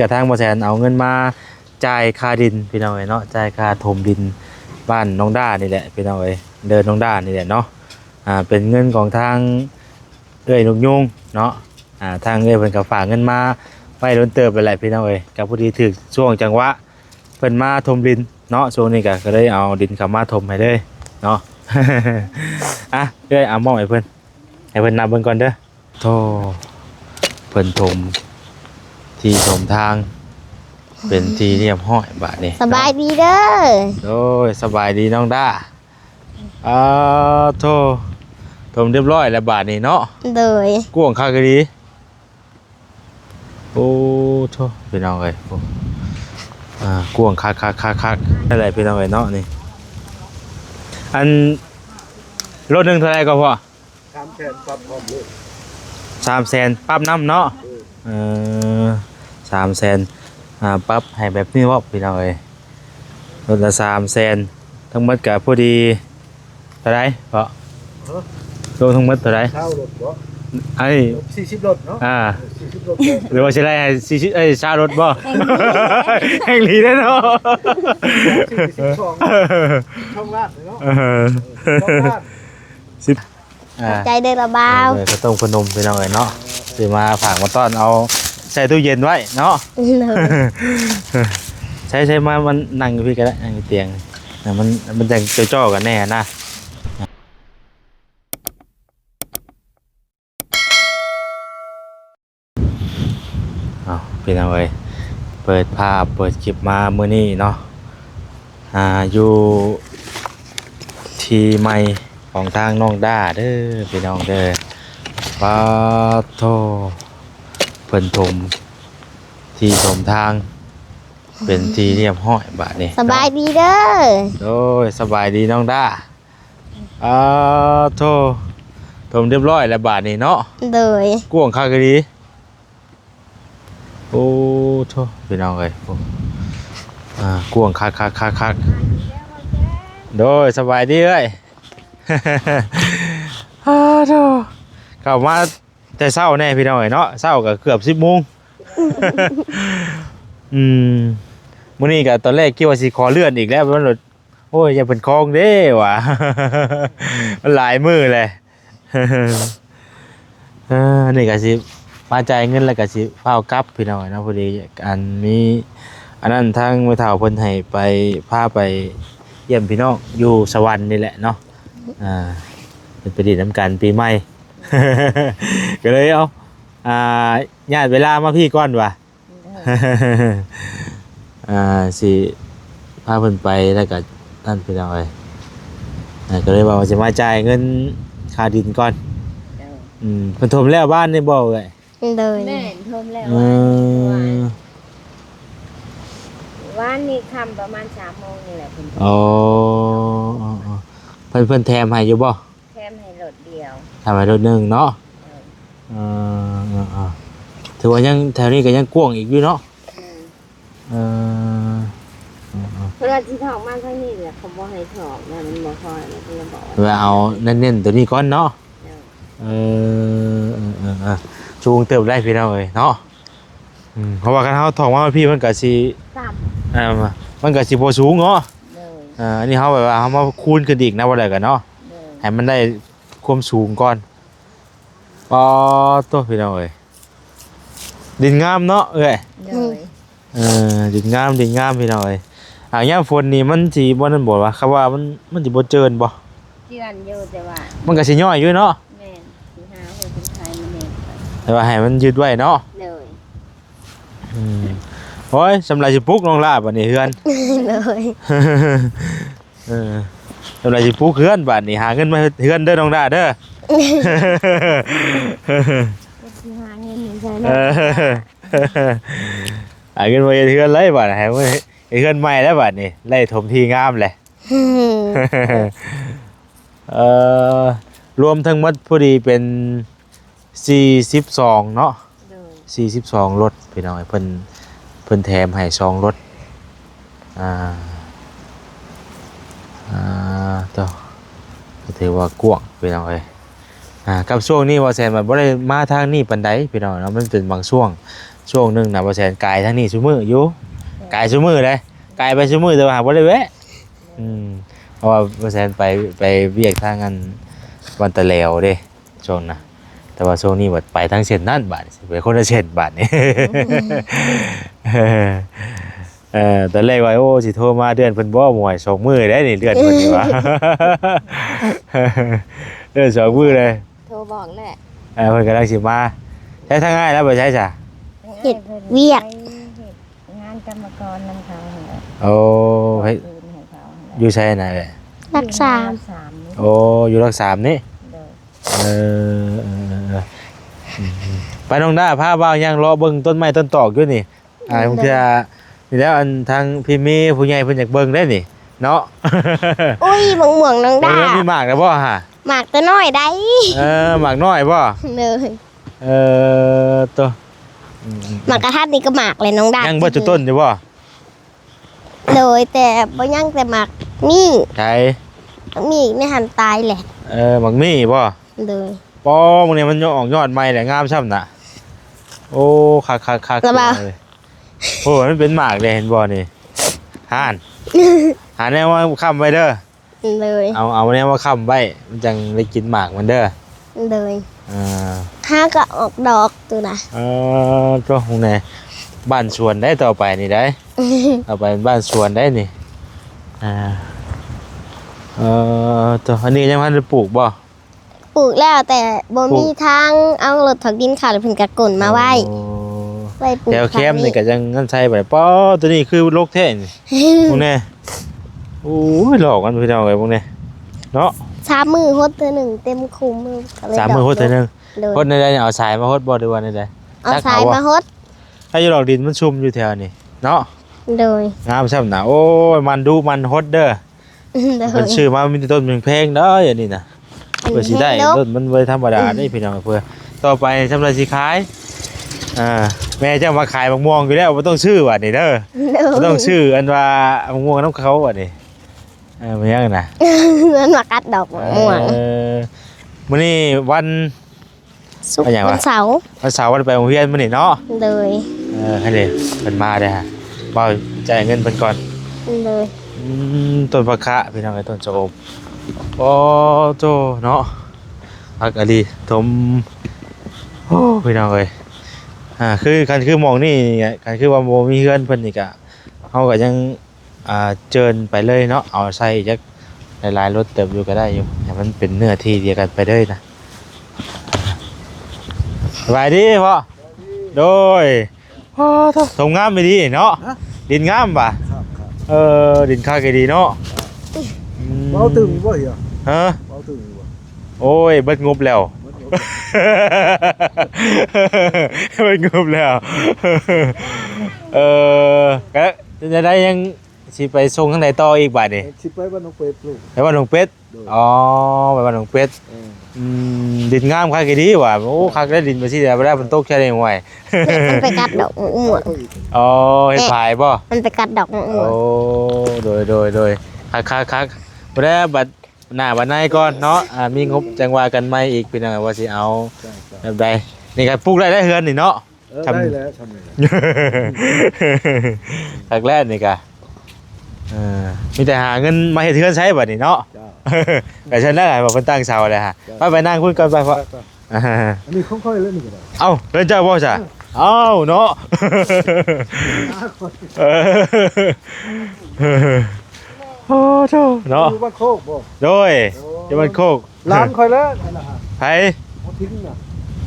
ກະທາງບໍ່ແສນເອົາເງິນມາຈ່າຍຄ່າດິນພີ່ນ້ອງເອີຍເນາະ, ຈ່າຍຄ່າຖົມດິນບ້ານນ້ອງດ້ານີ້ແຫຼະພີ່ນ້ອງເອີຍ, ເດີນນ້ອງດ້ານີ້ແຫຼະເນາະ. ອ່າ ເປັນເງິນຂອງທາງເອື້ອຍນົກຍູງເນາະ. ອ່າ ທາງເອື້ອຍເພິ່ນກໍຝາກເງິນມາໄວ້ດົນເຕີບແລ້ວແຫຼະພີ່ນ້ອງເອີຍ, ກໍພໍດີຖືກຊ່ວງຈັງຫວະເພິ່ນມາຖົມດິນເນາະ. ຊ່ວງນີ້ກໍ ກໍເລີຍເອົາດິນເຂົ້າມາຖົມໃຫ້ເລີຍເນາະ. ອ່ະ ເອື້ອຍ ເອົາມອບໃຫ້ເພິ່ນ, ໃຫ້ເພິ່ນນັບເບິ່ງກ່ອນເດີ. ໂທ້ ເພິ່ນຖົມທີ່ຖົມທາງເປັນທີ່ຮຽບຮ້ອຍບາດນີ້ເນາະ. ສະບາຍດີເດີ. ໂດຍ ສະບາຍດີນ້ອງດ້າ. ອ່າ ໂທ້ ຖົມຮຽບຮ້ອຍແລ້ວບາດນີ້ເນາະ. ໂດຍ ກວ້າງຄັກອີ່ຫຼີ. ໂອ້ ໂທ້ ພີ່ນ້ອງເອີຍ ໂອ້ ອ່າ ກວ້າງຄັກໆໆໆ ນັ້ນແຫຼະພີ່ນ້ອງເອີຍເນາະ. ນີ້ ອັນ ລົດໜຶ່ງເທົ່າໃດກໍພໍ? ສາມແສນ ປັບພ້ອມໂລດ. ສາມແສນ ປັບນຳເນາະ. ເອີ ເອີ ສາມແສນ ອ່າ ປັບໃຫ້ແບບນີ້ເນາະພີ່ນ້ອງເອີຍ. ລົດລະສາມແສນ ທັງໝົດກະພໍດີເທົ່າໃດເພາະ? ຮະ? ລວມທັງໝົດເທົ່າໃດ? ຊາວລົດບໍ່? ອັນນີ້ ສີ່ສິບລົດເນາະ. ອ່າ ເອີ ສີ່ສິບລົດ ຫຼືວ່າຊິໄລ່ໃຫ້ສີ່ສິບ ເອີຍ ຊາວລົດບໍ່? ແຮງດີເດ້ເນາະ. ສີ່ສິບສອງ ຊ່ອງລາດເນາະ. ເອີ ເອີ ຊ່ອງລາດ ສິບ ອ່າ ຂອບໃຈເດີລະບ່າວ. ເອີ ເອີ ເຂົ້າຕົ້ມຂະໜົມພີ່ນ້ອງເອີຍເນາະ, ຊື້ມາຝາກມາຕ້ອນ ເອົາໃສ່ຕູ້ເຢັນໄວ້ເນາະ. ໂດຍ ໃຊ້ ໃຊ້ມາ ມານັ່ງຢູ່ພີ້ກໍໄດ້, ນັ່ງຢູ່ຕຽງ ມັນ ມັນຈັ່ງຈໍ່ໆກັນແນ່ນະ. ເອົາ ພີ່ນ້ອງເອີຍ ເປີດພາບເປີດຄລິບມາມື້ນີ້ເນາະ, ອ່າ ຢູ່ທີ່ໃໝ່ຂອງທາງນ້ອງດ້າເດີພີ່ນ້ອງເດີ. ປາໂທ້ ເພິ່ນຖົມທີ່ຖົມທາງເປັນທີ່ຮຽບຮ້ອຍບາດນີ້ເນາະ. ສະບາຍດີເດີ. ໂດຍ ສະບາຍດີນ້ອງດ້າ. ອ່າ ໂທ້ ຖົມຮຽບຮ້ອຍແລ້ວບາດນີ້ເນາະ. ໂດຍ ກວ້າງຄັກອີ່ຫຼີ. ໂອ້ ໂທ້ ພີ່ນ້ອງເອີຍ ໂອ້ ອ່າ ກວ້າງຄັກໆໆໆ. ໂດຍ ສະບາຍດີເອື້ອຍ. ອ່າ ໂທ້ ເຂົ້າມາແຕ່ເຊົ້າແນ່ພີ່ນ້ອງເອີຍເນາະ, ເຊົ້າກໍເກືອບສິບໂມງ. ອືມ ມື້ນີ້ກໍຕອນແລກຄິດວ່າຊິຂໍເລື່ອນອີກແລ້ວ ມັນ ໂອ້ຍ ຢ່າເພິ່ນຄອງເດ້ວ່າ ມັນຫຼາຍມື້ແຫຼະ. ເອີ ອັນນີ້ກໍຊິມາຈ່າຍເງິນ ແລ້ວກໍຊິຟ້າວກັບພີ່ນ້ອງເນາະ. ພໍດີອັນມີອັນນັ້ນ ທາງແມ່ເຖົ້າເພິ່ນໃຫ້ໄປ ພາໄປຢ້ຽມພີ່ນ້ອງຢູ່ສະຫວັນນີ້ແຫຼະເນາະ. ອ່າ ເພິ່ນໄປຫຼິ້ນນຳກັນປີໃໝ່ ກໍເລີຍເອົາ ອ່າ ຍາດເວລາມາພີ້ກ່ອນວ່າ ອ່າ ຊິພາເພິ່ນໄປ ແລ້ວກະນັ້ນພີ່ນ້ອງເອີຍ. ອ່າ ກໍເລີຍວ່າຊິມາຈ່າຍເງິນຄ່າດິນກ່ອນ. ໂດຍ ອືມ ເພິ່ນຖົມແລ້ວບ້ານນີ້ບໍ່ເອື້ອຍ? ໂດຍ ແມ່ນ ຖົມແລ້ວ. ເອີ ວານນີ້ຄ່ຳປະມານສາມໂມງນີ້ແຫຼະເພິ່ນ. ອໍ ເພິ່ນ ເພິ່ນແຖມໃຫ້ຢູ່ບໍ່? ແຖມໃຫ້ລົດດຽວ ແຖມໃຫ້ລົດໜຶ່ງເນາະ. ເອີ ເອີ ເອີ ເອີ ຖືວ່າຍັງ ແຖວນີ້ກໍຍັງກວ້າງອີກຢູ່ເນາະ. ເອີ ເອີ ເອີ ເອີ ເພິ່ນວ່າຊິຖອກມາທາງນີ້ແຫຼະ ເຂົາບໍ່ໃຫ້ຖອກນະ ມັນບໍ່ພໍ ເພິ່ນເລີຍບອກວ່າເອົາເນັ້ນໆຕົວນີ້ກ່ອນເນາະ. ເອີ ເອີ ເອີ ເອີ ເອີ ສູງເຕີບໄດ໋ພີ່ນ້ອງເອີຍເນາະ. ອືມ ເພາະວ່າຄັນເຮົາຖອກມາພີ້ ມັນກໍຊິ ຕ່ຳ ອ່າ ມັນກໍຊິບໍ່ສູງເນາະ. ໂດຍ ອ່າ ອັນນີ້ເຮົາແບບວ່າເຮົາມາຄູນຂຶ້ນອີກນະ ບໍ່ໄດ້ກໍເນາະ. ໂດຍ ໃຫ້ມັນໄດ້ຄວາມສູງກ່ອນ. ປາໂທ້ ພີ່ນ້ອງເອີຍ ດິນງາມເນາະເອື້ອຍ. ໂດຍ ເອີ ດິນງາມ ດິນງາມພີ່ນ້ອງເອີຍ. ອ່າ ຍາມຝົນນີ້ມັນຊິບໍ່ນັ້ນບໍ່ວະ ຄຳວ່າມັນ ມັນຊິບໍ່ເຈີນບໍ່? ເຈື່ອນຢູ່ ແຕ່ວ່າມັນກໍຊິຍ້ອຍຢູ່ເນາະ. ແມ່ນ ຊິຫາຫົວເປັນໄຂ່ມາແນມໄປ ແຕ່ວ່າໃຫ້ມັນຍືດໄວ້ເນາະ. ໂດຍ ອືມ ໂອ້ຍ ສຳລັບຊິປຸກນ້ອງຫຼ້າບັດນີ້ເຮືອນ. ໂດຍ ເອີ ສຳລັບຊິປຸກເຮືອນບາດນີ້ ຫາເງິນມາເຮັດເຮືອນເດີນ້ອງດ້າເດີ. ຊິຫາເງິນໃສເນາະ? ເອີ ຫາເງິນມາເຮັດເຮືອນເລີຍບາດ ໃຫ້ເຮັດເຮືອນໃໝ່ແລ້ວບາດນີ້ ໄດ້ຖົມທີ່ງາມແຫຼະ. ເອີ ລວມທັງໝົດພໍດີເປັນສີ່ສິບສອງເນາະ. ໂດຍ ສີ່ສິບສອງລົດພີ່ນ້ອງເອີຍ ເພິ່ນ ເພິ່ນແຖມໃຫ້ສອງລົດ. ອ່າ ອ່າ ໂທ້ ກໍຖືວ່າກວ້າງພີ່ນ້ອງເອີຍ. ອ່າ ກັບຊ່ວງນີ້ ບໍ່ແຊນວ່າບໍ່ໄດ້ມາທາງນີ້ປານໃດພີ່ນ້ອງເນາະ, ມັນເປັນບາງຊ່ວງ ຊ່ວງໜຶ່ງນະ ບໍ່ແສນກາຍທາງນີ້ຊຸມື້ຢູ່ ກາຍຊຸມື້ເດ້ ກາຍໄປຊຸມື້ ແຕ່ວ່າຫາບໍ່ໄດ້ແວະ. ອືມ ເພາະວ່າບໍ່ແສນໄປ ໄປວຽກທາງອັນວັນຕະແຫຼວເດ້ ຊ່ວງນະ ແຕ່ວ່າຊ່ວງນີ້ບັດໄປທາງເສັ້ນນັ້ນ ບາດນີ້ໄປຄົນລະເສັ້ນບາດນີ້. ເອີ ຕອນແລກວ່າ ໂອ້ ຊິໂທມາເລື່ອນເພິ່ນບໍ່ ໝວຍ ສອງມື້ໄດ໋ນີ້ ເລື່ອນເພິ່ນນີ້ວ່າ ເລື່ອນສອງມື້ເລີຍ ໂທບອກແຫຼະ. ເອີ ເພິ່ນກຳລັງຊິມາ ໃຊ້ທາງອ້າຍລາວໄປໃສຊະ? ເຮັດວຽກ ເຮັດງານກຳມະກອນນຳເຂົາຫັ້ນແຫຼະ. ໂອ້ ໃຫ້ ຢູ່ໃສນະເອື້ອຍ? ຫຼັກສາມ ຢູ່ຫຼັກສາມນີ້. ໂອ້ ຢູ່ຫຼັກສາມນີ້. ໂດຍ. ເອີ ເອີ ເອີ ເອີ ອືມ ໄປ ນ້ອງດາ ພາບ່າວຍ່າງເລາະເບິ່ງຕົ້ນໄມ້ຕົ້ນຕອກຢູ່ນີ້. ອ່າ ບາງເທື່ອນີ້ແຫຼະ ອັນທາງພີ່ມີຜູ້ໃຫຍ່ເພິ່ນຢາກເບິ່ງໄດ໋ນີ້ເນາະ. ອຸ້ຍ ໝາກມ່ວງນ້ອງດາ ເບິ່ງແລ້ວມີໝາກແລ້ວບໍ່ຫາ? ໝາກແຕ່ນ້ອຍໃດ໋. ເອີ ໝາກນ້ອຍບໍ່? ໂດຍ. ເອີ ໂຕ ອືມໆໆ ໝາກກະທັດນີ້ກໍໝາກແຫຼະນ້ອງດາ ຍັງເບິດທຸກຕົ້ນຢູ່ບໍ່? ໂດຍ ແຕ່ບໍ່ຍັງແຕ່ໝາກມີ້. ໃສ? ໝາກມີ້ໃນຫັ້ນຕາຍແຫຼະ. ເອີ ໝາກມີ້ບໍ່? ໂດຍ. ປໍ ມື້ນີ້ມັນອອກຍອດໃໝ່ແຫຼະ ງາມຊ້ຳນະ. ໂອ້ ຄັກໆໆ ລະບາ ໂອ້ ມັນເປັນໝາກເດ້ ເຫັນບໍ່ນີ້ ຫັ້ນ ຫາແນວມາຄ້ຳໄວ້ເດີ. ໂດຍ. ເອົາ ເອົາແນວມາຄ້ຳໄວ້ ມັນຈັ່ງໄດ້ກິນໝາກມັນເດີ. ໂດຍ. ອ່າ ຫາກໍອອກດອກໂຕນະ. ເອີ ໂຕ ແນ່ ບ້ານສວນໄດ໋ ຕໍ່ໄປນີ້ໄດ໋ ຕໍ່ໄປເປັນບ້ານສວນໄດ໋ນີ້. ອ່າ ເອີ ໂຕ ອັນນີ້ຍັງບໍ່ທັນໄດ້ປູກບໍ່? ປູກແລ້ວ ແຕ່ບໍ່ມີ ປູກ ທາງເອົາລົດຖອກດິນເຂົ້າ ແລ້ວເພິ່ນກໍກົນມາໄວ້. ໂອ້ ໄວ້ປູກ ແຖວແຄມນີ້ກໍຍັງນັ້ນໃສ່ໄປ. ປໍ ໂຕນີ້ຄືລົກແທ້ນີ້ ເບິ່ງແນ່. ໂອ້ຍ ຫຼອກມັນພີ່ນ້ອງເອີຍ ເບິ່ງແນ່ເນາະ. ສາມມື້ຫົດເທື່ອໜຶ່ງ ເຕັມຄູ່ມື້ກໍເລີຍ ສາມມື້ຫົດເທື່ອໜຶ່ງ. ໂດຍ. ຫົດແນວໃດ ເອົາສາຍມາຫົດບໍ່ ຫຼືວ່າແນວໃດ? ເອົາສາຍມາຫົດ. ໃຫ້ຢູ່ດອກ ດິນມັນຊຸ່ມຢູ່ແຖວນີ້ເນາະ. ໂດຍ. ງາມຊ້ຳນະ. ໂອ້ຍ ມັນດຸມັນຫົດເດີ. ໂດຍ. ເພິ່ນຊື້ມາມີແຕ່ຕົ້ນແພງໆເດີ ອັນນີ້ນະ. ເພື່ອຊິໄດ້ລົດມັນບໍ່ທຳມະດາເດ້ ອືມ ພີ່ນ້ອງ. ເພື່ອຕໍ່ໄປຊຳໃດຊິຂາຍ ອ່າ ແມ່ເຈົ້າມາຂາຍໝາກມ່ວງຢູ່ແລ້ວ ບໍ່ຕ້ອງຊື້ບາດນີ້ເດີ. ໂດຍ. ບໍ່ຕ້ອງຊື້ອັນວ່າໝາກມ່ວງນຳເຂົາບາດນີ້. ເອີ ແມ່ນຫຍັງນະ? ມັນມາກັດດອກໝາກມ່ວງ. ເອີ ມື້ນີ້ວັນ ສຸກ ວັນຫຍັງວະ? ວັນເສົາ ວັນເສົາ ວັນໄປໂຮງຮຽນມື້ນີ້ເນາະ. ໂດຍ. ເອີ ຫັ້ນເດ ເພິ່ນມາເດ້ ເວົ້າຈ່າຍເງິນເພິ່ນກ່ອນ. ໂດຍ. ອືມ ຕົ້ນຜັກຄະ ພີ່ນ້ອງເອີຍ ຕົ້ນຊະອົມ. ໂອ້ໂຕເນາະ ຄັກອີ່ຫຼີ ຖົມ. ໂອ້ ພີ່ນ້ອງເອີຍ ອ່າ ຄື ຄັນຄືໝ່ອງນີ້ ຄັນຄືວ່າບໍ່ມີເຮືອນເພິ່ນນີ້ກະ ເຮົາກະຍັງ ອ່າ ເຈີນໄປເລີຍເນາະ ເອົາໃສ່ຈັກຫຼາຍໆລົດເຕີບຢູ່ກໍໄດ້ຢູ່ ໃຫ້ມັນເປັນເນື້ອທີ່ດຽວກັນໄປເລີຍນະ. ສະບາຍດີພໍ່. ໂດຍ. ອໍ ໂທ້ ຖົງງາມອີ່ຫຼີເນາະ. ຮະ? ດິນງາມຫວາ? ຄັບໆ. ເອີ ດິນຄັກອີ່ຫຼີເນາະ. ອືມ ເວົ້າຕື່ມຢູ່ບໍ່ເຮີຍ? ຮະ? ເວົ້າຕື່ມຢູ່ບໍ່? ໂອ້ຍ ເບິດງົບແລ້ວ ເບິດງົບ ເບິດງົບແລ້ວ. ເອີ ກະເປັນຈັ່ງໃດ ຍັງຊິໄປສົ່ງທາງໃດຕໍ່ອີກບາດນີ້? ຊິໄປບ້ານໜອງເປັດລູກ. ໄປບ້ານໜອງເປັດ. ໂດຍ. ອໍ ໄປບ້ານໜອງເປັດ. ເອີ ອືມ ດິນງາມຄັກອີ່ຫຼີຫວາ. ໂອ້ ຄັກແລ້ວ ດິນແບບຊີ້ແຫຼະ ບໍ່ໄດ້ມັນຕົກແຄ່ນີ້ ຫ້ວຍ ແມ່ນມັນໄປກັດດອກໝາກມ່ວງ. ອໍ ເຮັດພາຍບໍ່? ແມ່ນມັນໄປກັດດອກໝາກມ່ວງ. ໂອ້ ໂດຍໆໆ ຄັກໆໆ. ບໍ່ໄດ້ ບັດໜ້າບັດໃນກ່ອນເນາະ ອ່າ ມີງົບຈັ່ງວ່າກັນໃໝ່ອີກ ພີ່ນ້ອງ ວ່າຊິເອົາ ໃຊ່ໆ ແບບໃດ. ນີ້ກໍປູກໄດ້ແລ້ວເຮືອນນີ້ເນາະ. ເອີ ທຳ ໄດ້ແລ້ວ ທຳນີ້ແຫຼະ ຄັກແລ້ວນີ້ກະ. ເອີ ມີແຕ່ຫາເງິນມາເຮັດເຮືອນໃຊ້ບັດນີ້ເນາະ. ເຈົ້າ. ກະຊັ້ນແຫຼະ ວ່າເພິ່ນຕັ້ງເສົາແລ້ວຫະ. ເຈົ້າ. ໄປ ໄປນັ່ງພຸ້ນກ່ອນ ໄປພໍ່. ໄປໆ. ອ່າ ອັນນີ້ຂອງຂ້ອຍແລ້ວນີ້ກໍໄດ້. ເອົ້າ ເຮືອນເຈົ້າບໍ່ຊະ? ເອີ ເອົ້າເນາະ. ຫາຂ້ອຍ ເອີ ໂອ້ໂທ້ເນາະ. ຢູ່ບ້ານໂຄກບໍ່? ໂດຍ. ໂອ້ ຢູ່ບ້ານໂຄກ. ຫຼານຂ້ອຍແລ້ວນັ້ນນະ. ໃຜ? ພໍ່ທິງນະ.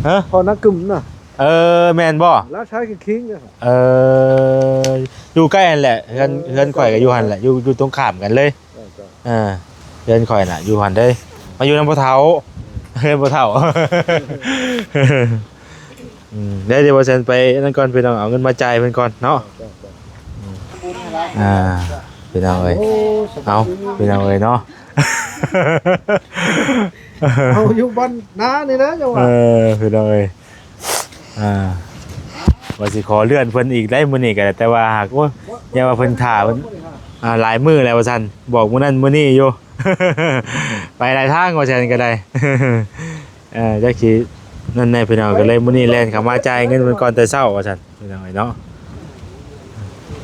ຮະ? ພໍ່ນາກຶມນະ. ເອີ ແມ່ນບໍ່? ຫຼານຊາຍຄິງໆນະ. ເອີ ຢູ່ໃກ້ຫັ້ນແຫຼະ ເຮືອນ ເອີ ເຮືອນຂ້ອຍກໍຢູ່ຫັ້ນແຫຼະ ຢູ່ ຢູ່ຕົງຂ້າມກັນເລີຍ. ເອີ ເອີ ເຮືອນຂ້ອຍນະຢູ່ຫັ້ນເດ້ ມາຢູ່ນຳພໍ່ເຖົ້າ ເຮືອນພໍ່ເຖົ້າ. ອືມ ດຽວ ດຽວບໍ່ແຊນໄປອັນນັ້ນກ່ອນ ພີ່ນ້ອງ ເອົາເງິນມາຈ່າຍເພິ່ນກ່ອນເນາະ. ອ່າ ພີ່ນ້ອງເອີຍ ເອົາ ພີ່ນ້ອງເອີຍເນາະ ເຮົາຢູ່ບ້ານນານີ້ແຫຼະ ເຈົ້າວ່າ. ເອີ ພີ່ນ້ອງເອີຍ ອ່າ ວ່າຊິຂໍເລື່ອນເພິ່ນອີກໄດ໋ມື້ນີ້ກໍໄດ້ ແຕ່ວ່າຫາກ ໂອ້ຍ ຢ່າວ່າເພິ່ນຖ້າເພິ່ນ ອ່າ ຫຼາຍມື້ແລ້ວວ່າຊັ້ນ ບອກມື້ນັ້ນມື້ນີ້ຢູ່ ໄປຫຼາຍທາງວ່າຊັ້ນກໍໄດ້. ເອີ ຈັກຊິນັ້ນແດ່ພີ່ນ້ອງ ກໍເລີຍມື້ນີ້ແລ່ນເຂົ້າມາຈ່າຍເງິນເພິ່ນກ່ອນແຕ່ເຊົ້າວ່າຊັ້ນ. ພີ່ນ້ອງເອີຍເນາະ.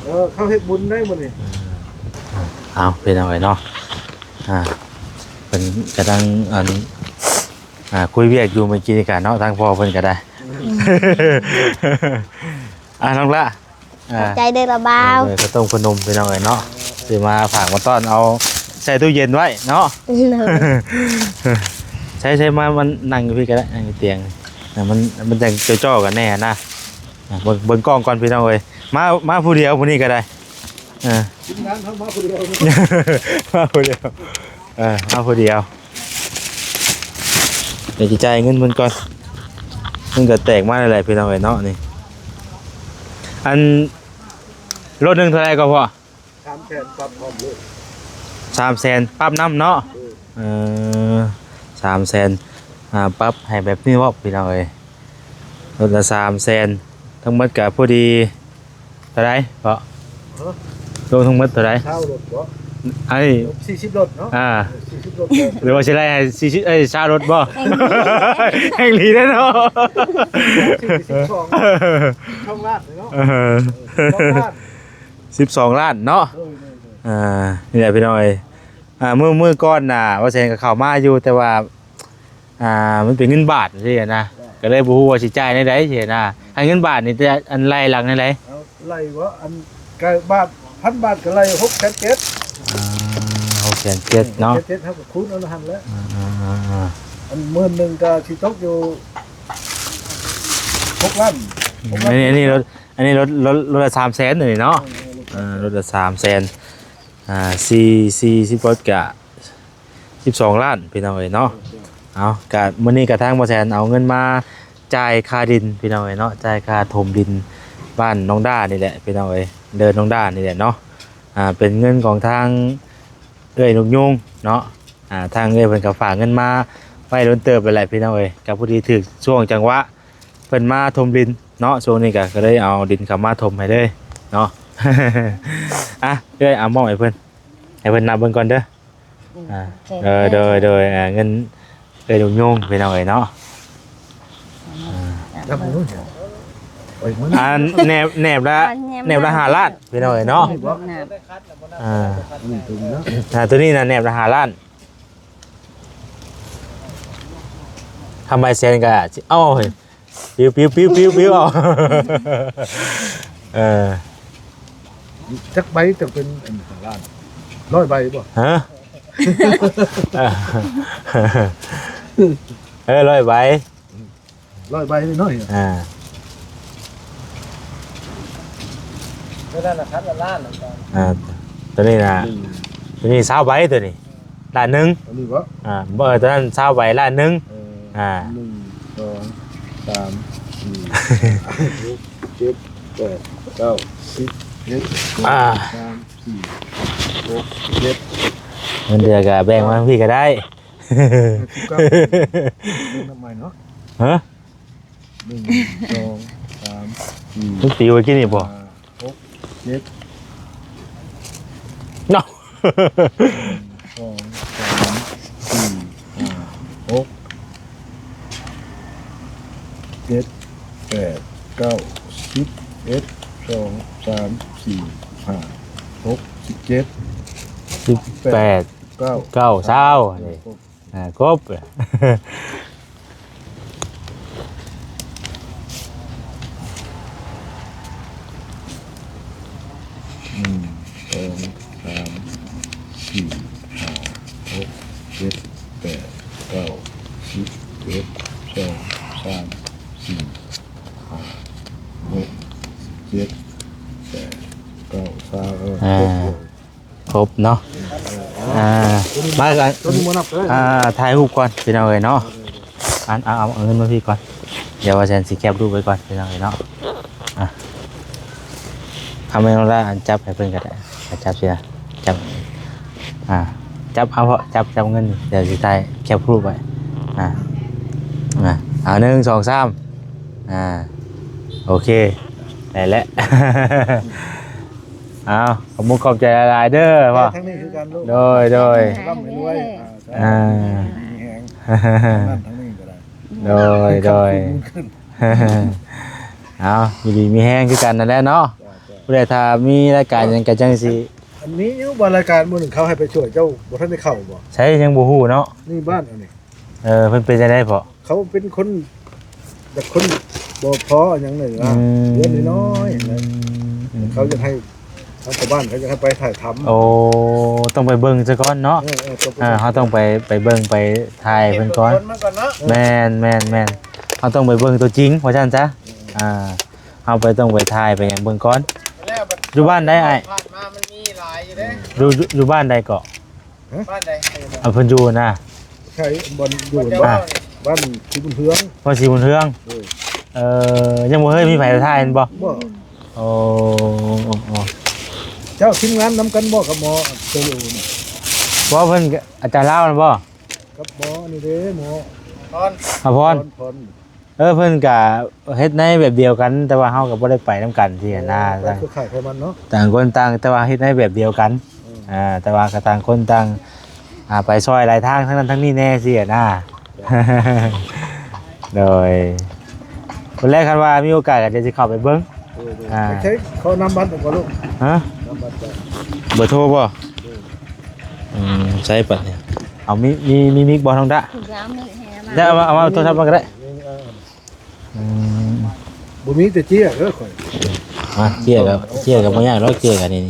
ເອີ ເຂົາເຮັດບຸນໄດ້ມື້ນີ້. ເອົາ ພີ່ນ້ອງເອີຍເນາະ ອ່າ ເພິ່ນກຳລັງ ອັນ ອ່າ ຄຸຍວຽກຢູ່ເມື່ອກີ້ນີ້ກະເນາະ ທາງພໍ່ເພິ່ນກະໄດ້. ອ່າ ນ້ອງລະ ອ່າ ຂອບໃຈເດີລະບ່າວ. ເອີ ເອີ ເຂົ້າຕົ້ມຂະໜົມພີ່ນ້ອງເອີຍເນາະ ຊື້ມາຝາກມາຕ້ອນ ເອົາໃສ່ຕູ້ເຢັນໄວ້ເນາະ. ໂດຍ ໃຊ້ ໃຊ້ມາ ມານັ່ງຢູ່ພີ້ກະໄດ້ ນັ່ງຢູ່ຕຽງ ມັນ ມັນຈັ່ງຈໍ່ໆກັນແນ່ນະ. ອ່າ ເບິ່ງ ເບິ່ງກ້ອງກ່ອນພີ່ນ້ອງເອີຍ ມາ ມາຜູ້ດຽວມື້ນີ້ກະໄດ້. ອ່າ ທີມງານເຮົາມາຜູ້ດຽວ ມາຜູ້ດຽວ ເອີ ມາຜູ້ດຽວ. ດຽວຊິຈ່າຍເງິນເພິ່ນກ່ອນ ເງິນກະແຕກມາແລ້ວແຫຼະພີ່ນ້ອງເອີຍເນາະ. ນີ້ ອັນ ລົດໜຶ່ງເທົ່າໃດກໍພໍ? ສາມແສນ ປັບພ້ອມໂລດ. ສາມແສນ ປັບນຳເນາະ. ເອີ ເອີ ສາມແສນ ອ່າ ປັບໃຫ້ແບບນີ້ເນາະພີ່ນ້ອງເອີຍ ລົດລະສາມແສນ ທັງໝົດກະພໍດີ. ເທົ່າໃດເກາະ? ຮະ? ລວມທັງໝົດເທົ່າໃດ? ຊາວລົດເກາະ? ອັນນີ້ ສີ່ສິບລົດເນາະ. ອ່າ ສີ່ສິບລົດເກາະ ຫຼືວ່າຊິໄລ່ໃຫ້ສີ່ສິບ ເອີຍ ຊາວລົດບໍ່? ແຮ່ງດີເດ້ເນາະ ສີ່ສິບສອງ ສອງລ້ານເນາະ. ເອີ ສອງລ້ານ ສິບສອງລ້ານເນາະ. ໂດຍ ໂດຍ ໂດຍ ອ່າ ນີ້ແຫຼະພີ່ນ້ອງເອີຍ. ອ່າ ມື້ ມື້ກ່ອນນະ ວ່າແສນກະເຂົ້າມາຢູ່ ແຕ່ວ່າ ອ່າ ມັນເປັນເງິນບາດຊີ້ນະ ກໍເລີຍບໍ່ຮູ້ວ່າຊິຈ່າຍແນວໃດຊີ້ນະ. ໃຫ້ເງິນບາດນີ້ ແຕ່ອັນໄລ່ຫຼັງແນວໃດ? ເອົາ ໄລ່ບໍ່? ອັນກະບາດ ພັນບາດກໍໄລ່ຫົກແສນເຈັດ. ອ່າ ຫົກແສນເຈັດເນາະ. ຫົກແສນເຈັດ ເຮົາກໍຄູນເອົາຫັ້ນແຫຼະ. ອ່າໆໆ ອັນໝື່ນໜຶ່ງກໍຊິຕົກຢູ່ຫົກລ້ານ ຫົກລ້ານ. ອັນນີ້ ອັນນີ້ລົດ ອັນນີ້ລົດ ລົດ ລົດລະສາມແສນນີ້ເນາະ. ເອີ ເອີ ລົດລະສາມແສນ ອ່າ ສີ່ ສີ່ສິບລົດກະ ສິບສອງລ້ານພີ່ນ້ອງເອີຍເນາະ. ເອົາ ກະມື້ນີ້ກະທາງບໍ່ແສນເອົາເງິນມາຈ່າຍຄ່າດິນພີ່ນ້ອງເອີຍເນາະ ຈ່າຍຄ່າຖົມດິນບ້ານນ້ອງດ້ານີ້ແຫຼະພີ່ນ້ອງເອີຍ ເດີນນ້ອງດ້ານີ້ແຫຼະເນາະ. ອ່າ ເປັນເງິນຂອງທາງເອື້ອຍນົກຍູງເນາະ. ອ່າ ທາງເອື້ອຍເພິ່ນກະຝາກເງິນມາໄວ້ດົນເຕີບແລ້ວແຫຼະພີ່ນ້ອງເອີຍ ກະພໍດີຖືກຊ່ວງຈັງຫວະເພິ່ນມາຖົມດິນເນາະ. ຊ່ວງນີ້ກະ ກະເລີຍເອົາດິນເຂົ້າມາຖົມໃຫ້ເລີຍເນາະ. ອ່ະ ເອື້ອຍ ເອົາມອບໃຫ້ເພິ່ນ ໃຫ້ເພິ່ນນັບເບິ່ງກ່ອນເດີ. ອືມ ອ່າ ໂດຍ ໂດຍ ໂດຍ ອ່າ ເງິນເອື້ອຍນົກຍູງພີ່ນ້ອງເອີຍເນາະ. ອ່າ ອັນແໜບ ແໜບລະ ແໜບລະຫ້າລ້ານພີ່ນ້ອງເອີຍເນາະ. ອ່າ ອ່າ ໂຕນີ້ນະ ແໜບລະຫ້າລ້ານ. ຄຳໃບແສນກະຊິເອົາ ປິວໆໆໆໆ ເອົາ. ເອີ ຈັກໃບຈັ່ງເປັນອັນຫ້າລ້ານ? ຮ້ອຍໃບບໍ່? ຮະ? ເອີ ຮ້ອຍໃບ ຮ້ອຍໃບນ້ອຍ. ອ່າ ໂຕນັ້ນນະ ພັນລະລ້ານ. ອ່າ ໂຕນີ້ນະ ໂຕນີ້ຊາວໃບ ໂຕນີ້ ລ້ານໜຶ່ງ ອັນນີ້ບໍ່? ອ່າ ບໍ່ ເອີ ຕອນນັ້ນຊາວໃບລ້ານໜຶ່ງ. ເອີ ອ່າ ໜຶ່ງ ສອງ ສາມ ສີ່ ຫ້າ ຫົກ ເຈັດ ແປດ ເກົ້າ ສິບ ສິບເອັດ ສິບສອງ ອ່າ ສິບສາມ ສິບສີ່ ສິບຫ້າ ສິບຫົກ ສິບເຈັດ. ເງິນເດືອນກະແບ່ງມາທາງພີ້ກະໄດ້. ສິບເກົ້າ ເປັນນັບໃໝ່ເນາະ. ຮະ? ໜຶ່ງ ສອງ ສາມ ສີ່ ມັນປິວໄປກິນນີ້ບໍ່? ຫ້າ ຫົກ ເຈັດ ເນາະ. ໜຶ່ງ ສອງ ສາມ ສີ່ ຫ້າ ຫົກ ເຈັດ ແປດ ເກົ້າ ສິບ ສິບເອັດ ສິບສອງ ສິບສາມ ສິບສີ່ ສິບຫ້າ ສິບຫົກ ສິບເຈັດ ສິບແປດ ສິບເກົ້າ ສິບເກົ້າ ຊາວ ນີ້ ອ່າ ຄົບ. ໜຶ່ງ ສອງ ສາມ ສີ່ ຫ້າ ຫົກ ເຈັດ ແປດ ເກົ້າ ສິບ ສິບເອັດ ສິບສອງ ສິບສາມ ສິບສີ່ ສິບຫ້າ ຫົກ ເຈັດ ແປດ ເກົ້າ ຊາວ ເອີ ອ່າ ຄົບເລີຍ. ຄົບເນາະ. ອ່າ ມາ ອ່າ ຖ່າຍຮູບກ່ອນພີ່ນ້ອງເອີຍເນາະ. ອັນ ເອົາ ເອົາເງິນມາພີ້ກ່ອນ ດຽວວ່າແສນຊິແຄບຮູບໄວ້ກ່ອນພີ່ນ້ອງເອີຍເນາະ. ອ່າ ເອົາແມ່ນ້ອງລາ ອັນ ຈັບໃຫ້ເພິ່ນກະໄດ້ ຈັບຊິ ຈັບ ອ່າ ຈັບເອົາ ເພາະ ຈັບ ຈັບເງິນ ດຽວຊິຖ່າຍແຄບຮູບໄວ້. ອ່າ ອ່າ ເອົາ ໜຶ່ງ ສອງ ສາມ ອ່າ ໂອເຄ ໄດ້ແລ້ວ. ເອົາ ຂອບມຸກຂອບໃຈຫຼາຍໆເດີພໍ່. ທາງນີ້ຄືກັນລູກ. ໂດຍ ໂດຍ ໃຫ້ຮ່ຳໃຫ້ລວຍ. ອ່າ ອ່າ ມີແຮງ ທາງນັ້ນທາງນີ້ກໍໄດ້. ໂດຍ ໂດຍ ຄັນຂຶ້ນ ຂຶ້ນ. ເອົາ ຢູ່ດີມີແຮງຄືກັນນັ້ນແຫຼະເນາະ. ຜູ້ໃດຖ້າມີລາຍການຫຍັງກໍຈັ່ງຊິ ອັນນີ້ຢູ່ບໍ່ ລາຍການມື້ໜຶ່ງເຂົາໃຫ້ໄປຊ່ວຍເຈົ້າ ບໍ່ທັນໄດ້ເຂົ້າບໍ່? ໃສ ຍັງບໍ່ຮູ້ເນາະ. ນີ້ບ້ານອັນນີ້ ເອີ ເພິ່ນເປັນຈັ່ງໃດເພາະ? ເຂົາເປັນຄົນ ແບບຄົນບໍ່ພໍຫຍັງນີ້ນະ ເຮືອນນ້ອຍໆ ເຂົາຢາກໃຫ້ ທາງຊາວບ້ານເຂົາຢາກໃຫ້ໄປຖ່າຍທຳ. ໂອ້ ຕ້ອງໄປເບິ່ງຊະກ່ອນເນາະ. ເອີ ເອີ ເຮົາຕ້ອງໄປ ໄປເບິ່ງໄປຖ່າຍເພິ່ນກ່ອນ. ແມ່ນໆໆ ເຮົາຕ້ອງໄປເບິ່ງຕົວຈິງວ່າຊັ້ນຊະ. ເຮົາໄປ ຕ້ອງໄປຖ່າຍໄປຫຍັງເບິ່ງກ່ອນ. ຢູ່ບ້ານໃດອ້າຍ? ຢູ່ ຢູ່ ຢູ່ບ້ານໃດເກາະ? ບ້ານໃດ? ເພິ່ນຢູ່ນະ ໃສ ບ່ອນຢູ່ ບ້ານສີບຸນເຮືອງ. ບ້ານສີບຸນເຮືອງ. ເອີ ຍັງບໍ່ເຄີຍມີໃຜຖ່າຍແມ່ນບໍ່? ບໍ່. ໂອ້ ເຈົ້າທີມງານນຳກັນບໍ່ກັບໝໍໂຕໂລນີ້? ບໍ່ ເພິ່ນ ອາຈານລາວນັ້ນບໍ່? ກັບໝໍນີ້ເດ້ ໝໍພອນ ອາພອນ. ເອີ ເພິ່ນກະເຮັດໃນແບບດຽວກັນ ແຕ່ວ່າເຮົາກໍບໍ່ໄດ້ໄປນຳກັນຊີ້ນະ. ເອີ ໄປຄືໃຜຄືມັນເນາະ ຕ່າງຄົນຕ່າງ ແຕ່ວ່າເຮັດໃນແບບດຽວກັນ. ເອີ ອ່າ ແຕ່ວ່າກໍຕ່າງຄົນຕ່າງ ອ່າ ໄປຊ່ອຍຫຼາຍທາງ ທາງນັ້ນທາງນີ້ແດ່ຊີ້ນະ. ໂດຍ ມື້ແລກຄັນວ່າມີໂອກາດກໍດຽວຊິເຂົ້າໄປເບິ່ງ. ເອີ ອ່າ ໃຊ້ ຂໍນຳບັດບໍ່ລູກ? ຮະ? ນຳບັດ ເບີໂທບໍ່? ເອີ ອືມ ໃຊ້ປະນີ້ ເອົາ ມີ ມີ ມີມິກບໍ່ ນ້ອງດະ? ເອົາມາ ເອົາມາໂທລະສັບມາກໍໄດ້. ອືມ ບໍ່ມີແຕ່ເຈ້ຍເດີຂ້ອຍ. ມາ ເຈ້ຍກໍ ເຈ້ຍກໍບໍ່ຍາກດອກ ເຈ້ຍກໍນີ້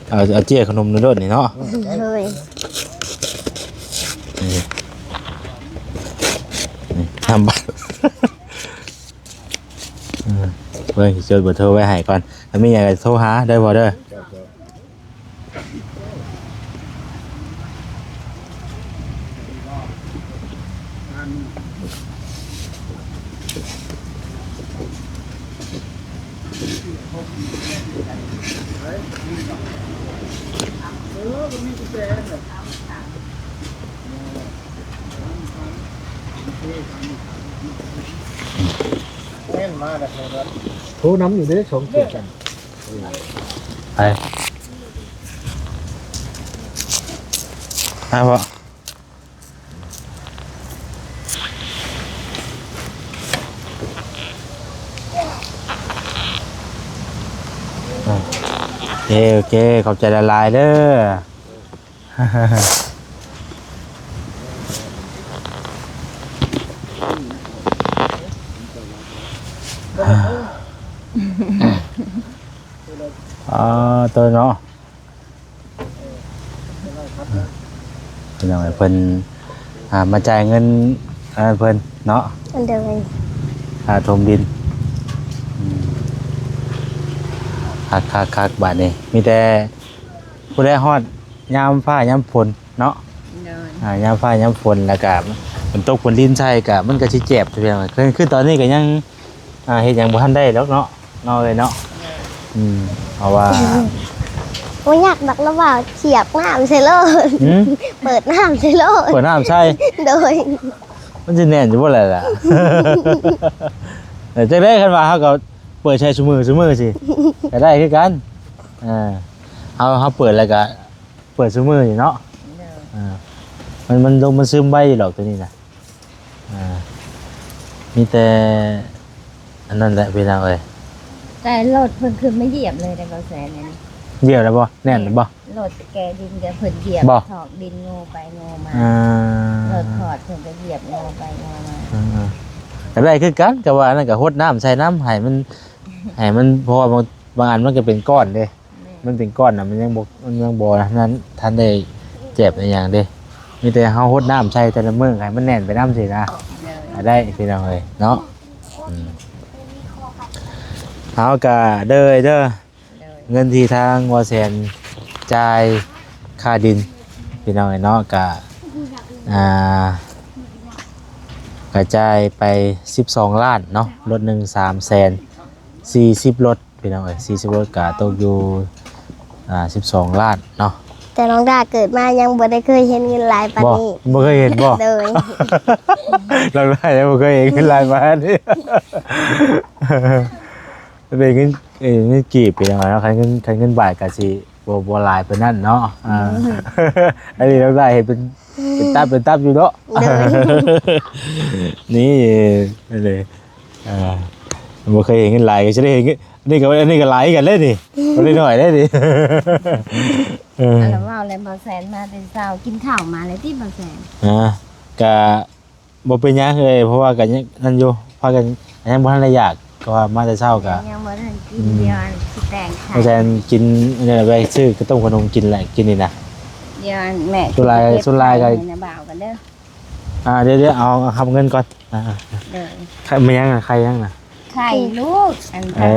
ເອົາ ເອົາເຈ້ຍຂະໜົມໂດດໆນີ້ເນາະ. ເອີ ໂດຍ ນີ້ ນີ້ ນຳບັດ ເອີ ເບິ່ງ ຊິຈົດເບີໂທໄວ້ໃຫ້ກ່ອນ ຖ້າມີຫຍັງກໍໂທຫາເດີພໍ່ເດີ. ໂທນຳຢູ່ເດ້ ສອງເທື່ອກັນ. ໄປ ໄປເພາະ ໂອເຄ ໂອເຄ ຂອບໃຈຫຼາຍໆເດີ. ອ່າ ໂຕເນາະ ພີ່ນ້ອງເອີຍ ເພິ່ນ ອ່າ ມາຈ່າຍເງິນ ອັນນັ້ນເພິ່ນເນາະ. ໂດຍ ຄ່າຖົມດິນ. ອືມ ຄັກໆໆ ບາດນີ້ ມີແຕ່ ພຸ້ນແຫຼະ ຮອດຍາມຟ້າຍາມຝົນເນາະ. ໂດຍ ອ່າ ຍາມຟ້າຍາມຝົນ ແລ້ວກະຝົນຕົກຝົນລິນໃສ່ ກະມັນກະຊິແຈບ ຄື ຄືຕອນນີ້ກະຍັງ ອ່າ ເຮັດຫຍັງບໍ່ທັນໄດ້ດອກເນາະ ນ້ອງເອີຍເນາະ. ໂດຍ ອືມ ເພາະວ່າ ບໍ່ຢາກດອກ ລະວ່າສຽບນ້ຳໃສ່ໂລດ. ຫືມ? ເປີດນ້ຳໃສ່ໂລດ. ເປີດນ້ຳໃສ່? ໂດຍ ມັນຊິແໜ້ນຢູ່ບໍ່ລະລະ? ເອີ ຈັ່ງໃດ ຄັນວ່າເຮົາກໍເປີດໃສ່ຊຸມື້ ຊຸມື້ຊິ ກໍໄດ້ຄືກັນ. ເອີ ເຮົາ ເຮົາເປີດແລ້ວກໍ ເປີດຊຸມື້ນີ້ເນາະ. ໂດຍ ອ່າ ມັນ ມັນລົມມັນຊຶມໄວຢູ່ດອກໂຕນີ້ນະ. ອ່າ ມີແຕ່ອັນນັ້ນແຫຼະພີ່ນ້ອງເອີຍ. ແຕ່ລົດເພິ່ນຂຶ້ນມາຢຽບເລີຍໄດ໋ ບໍ່ແສນນີ້. ຢຽບແລ້ວບໍ່? ແໜ້ນແລ້ວບໍ່? ລົດແກະດິນກໍເພິ່ນຢຽບ ຖອກດິນໂງ່ໄປໂງ່ມາ. ອ່າ ລົດຖອດເພິ່ນກໍຢຽບໂງ່ໄປໂງ່ມາ. ອ່າໆ ກໍໄດ້ຄືກັນ ກໍວ່າອັນນັ້ນກໍຫົດນ້ຳໃສ່ນຳ ໃຫ້ມັນ ໃຫ້ມັນ ເພາະວ່າບາງ ບາງອັນມັນກໍເປັນກ້ອນເດ້. ແມ່ນ ມັນເປັນກ້ອນນະ ມັນຍັງບໍ່ ມັນຍັງບໍ່ນັ້ນ ທັນໄດ້ແຈບອີຫຍັງເດ້. ມີແຕ່ເຮົາຫົດນ້ຳໃສ່ແຕ່ລະມື້ ໃຫ້ມັນແໜ້ນໄປນຳຊີ້ນະ. ໂດຍ ກໍໄດ້ພີ່ນ້ອງເອີຍເນາະ. ອືມ ເຮົາກໍເດີ ເດີ ໂດຍ ເງິນທີ່ທາງບໍ່ແສນຈ່າຍຄ່າດິນ ພີ່ນ້ອງເອີຍເນາະ ກໍ ອ່າ ກະຈ່າຍໄປສິບສອງລ້ານເນາະ ລົດໜຶ່ງສາມແສນ ສີ່ສິບລົດ ພີ່ນ້ອງເອີຍ ສີ່ສິບລົດກະຕົກຢູ່ ອ່າ ສິບສອງລ້ານເນາະ. ແຕ່ນ້ອງດາເກີດມາຍັງບໍ່ໄດ້ເຄີຍເຫັນເງິນຫຼາຍປານນີ້. ບໍ່ເຄີຍເຫັນບໍ່? ໂດຍ ນ້ອງດາຍັງບໍ່ເຄີຍເຫັນເງິນຫຼາຍປານນີ້. ເປັນເງິນ ເອີ ເງິນກີບ ພີ່ນ້ອງເນາະ ຄັນເງິນ ຄັນເງິນບາດກະຊິບໍ່ ບໍ່ຫຼາຍປານນັ້ນເນາະ. ອ່າ ອັນນີ້ນ້ອງດາເຫັນເປັນ ເປັນຕັບ ເປັນຕັບຢູ່ເນາະ. ໂດຍ ນີ້ ນີ້ເລີຍ. ອ່າ ບໍ່ເຄີຍເຫັນເງິນຫຼາຍກໍຈະໄດ້ເຫັນເງິນ ອັນນີ້ກໍ ອັນນີ້ກໍຫຼາຍຄືກັນເດ້ນີ້ ບໍ່ໄດ້ໜ້ອຍເດ້ນີ້ ເອີ ອັນລະເວົ້າແລ້ວ ບໍ່ແສນມາແຕ່ເຊົ້າ ກິນເຂົ້າມາແລ້ວຕິ ບໍ່ແສນ? ອ່າ ກະບໍ່ເປັນຫຍັງເອີຍ ເພາະວ່າກະຍັງນັ້ນຢູ່ ພາກັນຍັງບໍ່ທັນໄດ້ຢາກ ກໍວ່າມາແຕ່ເຊົ້າກະ ຍັງບໍ່ທັນກິນ ອືມ ດຽວອັນຊິແຕ່ງ ບໍ່ແສນກິນອັນນີ້ແຫຼະ ໄປຊື້ເຂົ້າຕົ້ມຂະໜົມກິນແຫຼະ ກິນນີ້ນະ ດຽວອັນແມ່ ສ່ວນຫຼາຍ ສ່ວນຫຼາຍກໍ ໃຫ້ນ້າບ່າວກັນເດີ ອ່າ ດຽວ ດຽວເອົາ ເອົາຮັບເງິນກ່ອນ ອ່າ ໂດຍ ໄຂ່ ແມ່ນຫຍັງນະ ໄຂ່ຫຍັງນະ? ໄຂ່ລູກ ອັນ ເອີ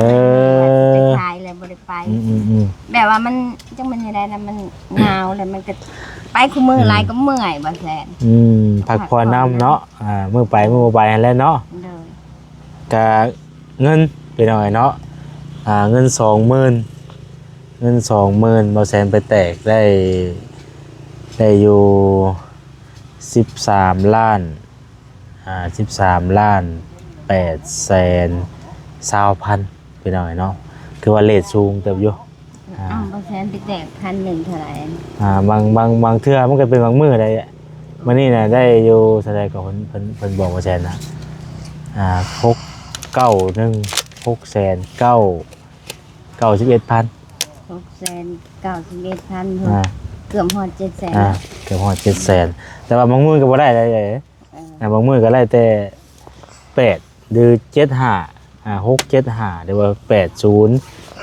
ໄປຂາຍແລ້ວບໍ່ໄດ້ໄປ ອືມໆໆ ແບບວ່າມັນ ຈັກແມ່ນແນວໃດນະ ມັນຍາວແລ້ວມັນກໍໄປຄູ່ມື້ ອືມ ຫຼາຍກໍເມື່ອຍ ບໍ່ແສນ ອືມ ພັກຜ່ອນນຳເນາະ ອ່າ ມື້ໄປມື້ບໍ່ໄປຫັ້ນແຫຼະເນາະ ໂດຍ ກະເງິນ ພີ່ນ້ອງເອີຍເນາະ ອ່າ ເງິນສອງໝື່ນ ເງິນສອງໝື່ນ ບໍ່ແສນໄປແຕກໄດ້ ໄດ້ຢູ່ສິບສາມລ້ານ ອ່າ ສິບສາມລ້ານແປດແສນຊາວພັນ ພີ່ນ້ອງເອີຍເນາະ ຖືວ່າເຣດສູງເຕີບຢູ່ ອ່າ ອ້າວ ບໍ່ແສນໄປແຕກພັນໜຶ່ງເທົ່າໃດ? ອ່າ ບາງ ບາງ ບາງເທື່ອມັນກໍເປັນບາງມື້ໄດ໋ ມື້ນີ້ນະໄດ້ຢູ່ເທົ່າໃດກໍ ເພິ່ນ ເພິ່ນ ເພິ່ນບອກບໍ່ແສນນະ ອ່າ ຫົກເກົ້າໜຶ່ງ ຫົກແສນເກົ້າ ເກົ້າສິບເອັດພັນ ຫົກແສນເກົ້າສິບເອັດພັນ ອ່າ ເກືອບຮອດເຈັດແສນ ອ່າ ເນາະ ເກືອບຮອດເຈັດແສນ ແຕ່ວ່າບາງມື້ກໍບໍ່ໄດ້ໃດ ເອີ ອ່າ ບາງມື້ກໍໄດ້ແຕ່ແປດ ຫຼື ເຈັດຫ້າ ອ່າ ຫົກເຈັດຫ້າ ຫຼືວ່າແປດສູນ